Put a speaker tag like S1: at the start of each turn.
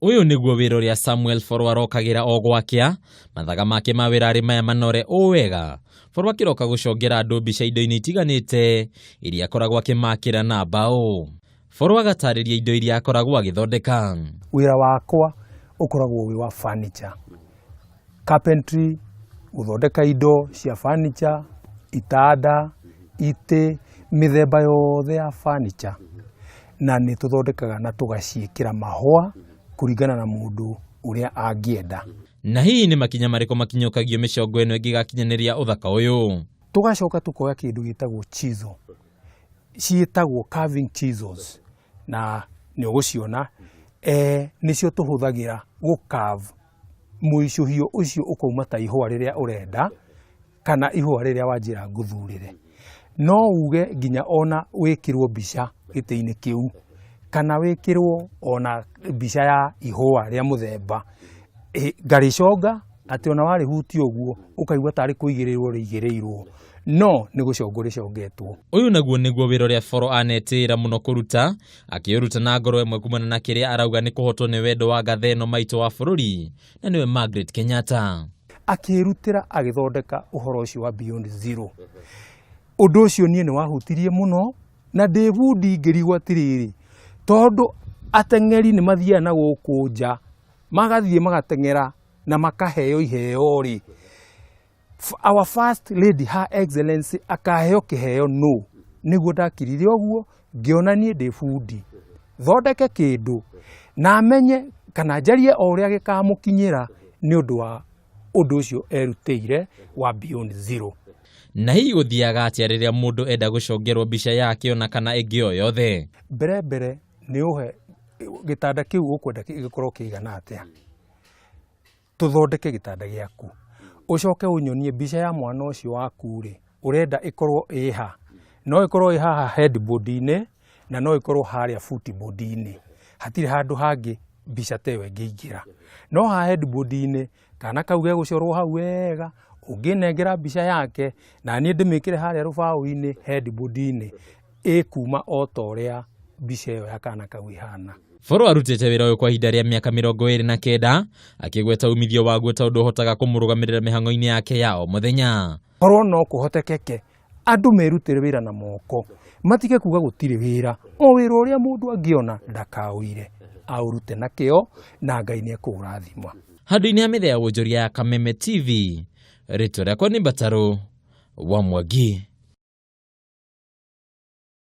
S1: Ũyũ nĩguo wĩra ũrĩa Samuel Boro arokagĩra o gwakĩa, mathaga make ma wĩra arĩ maya manore ũũ wega. Boro akĩroka gũcongera andũ mbica indo-inĩ itiganĩte iria akoragwo akĩmakĩra na mbaũ. Boro agatarĩria indo iria akoragwo agĩthondeka.
S2: Wĩra wakwa ũkoragwo wĩ wa furniture, carpentry, gũthondeka indo cia furniture, itanda, itĩ, mĩthemba yothe ya furniture. Na nĩ tũthondekaga na tũgaciĩkĩra mahũa kũringana na mũndũ ũrĩa angĩenda.
S1: Na hihi nĩ makinya marĩkũ makinyũkagio mĩcongo ĩno ĩngĩgakinyanĩria ũthaka ũyũ?
S2: Tũgacoka tũkoya kĩndũ gĩtagwo chisel, ciĩtagwo carving chisels na nĩ ũgũciona, nĩcio tũhũthagĩra gũ carve mũicũhio ũcio ũkauma ta ihũa rĩrĩa ũrenda kana ihũa rĩrĩa wanjĩra ngũthurĩre. No uge nginya ona wĩkĩrwo mbica gĩtĩ-inĩ kĩu kana wĩkĩrwo ona mbica ya ihũa rĩa mũthemba, ngarĩconga atĩ ona warĩhutia ũguo ũkaigua tarĩ kũigĩrĩrwo rĩigĩrĩirwo, no nĩ gũcongwo rĩcongetwo.
S1: Ũyũ naguo nĩguo wĩra ũrĩa Boro anetĩĩra mũno kũruta, akĩũruta na ngoro ĩmwe kumana na kĩrĩa arauga nĩ kũhotwo nĩ wendo wa ngatha ĩno maitũ wa bũrũri, na nĩwe Margaret Kenyatta.
S2: Akĩĩrutĩra agĩthondeka ũhoro ũcio wa Beyond Zero. Ũndũ ũcio niĩ nĩ wahutirie mũno na ndĩ bundi ngĩrigwo atĩrĩrĩ, tondũ ateng'eri nĩ mathiaga na gũkũ nja, magathiĩ magateng'era na makaheo iheo rĩ, our first lady her excellency akaheo kĩheo nũ? Nĩguo ndakirire ũguo ngĩona niĩ ndĩ bundi thondeke kĩndũ na menye kana njarie o ũrĩa gĩkamũkinyĩra nĩ ũndũ wa ũndũ ũcio erutĩire wa Beyond Zero.
S1: Na hihi gũthiaga atĩa rĩrĩa mũndũ enda gũcongerwo mbica yake ona kana ĩngĩ o yothe?
S2: Mbere mbere nĩ ũhe gĩtanda kĩu ũkwenda gĩkorwo kĩigana atĩa, tũthondeke gĩtanda gĩaku, ũcoke ũnyonie mbica ya mwana ũcio waku rĩ, ũrenda ĩkorwo ĩha, no ĩkorwo ĩ haha headboard-inĩ na no ĩkorwo harĩa footboard-inĩ, hatirĩ handũ hangĩ mbica ta ĩyo ĩngĩingĩra, no haha headboard-inĩ kana kau gegũcorwo hau wega, ũngĩnengera mbica yake na niĩ ndĩmĩkĩre harĩa rũbaũ-inĩ headboard-inĩ, ĩkuma o ta ũrĩa mbica ĩyo ya kana kau ĩhana.
S1: Boro arutĩte wĩra ũyũ kwa ihinda rĩa mĩaka 29, akĩgweta umithio waguo ta ũndũ ũhotaga kũmũrũgamĩrĩra mĩhang'o-inĩ yake ya o mũthenya.
S2: Korwo no kũhotekeke andũ merutĩre wĩra na moko, matige kuga gũtirĩ wĩra, o wĩra ũrĩa mũndũ angĩona ndakaũire, aũrute na kĩo na Ngai nĩ ekũũrathima.
S1: Handũ-inĩ ha mĩthia ya wonjoria ya Kameme TV, rĩtwa rĩakwa nĩ Mbatarũ wa Mwangi.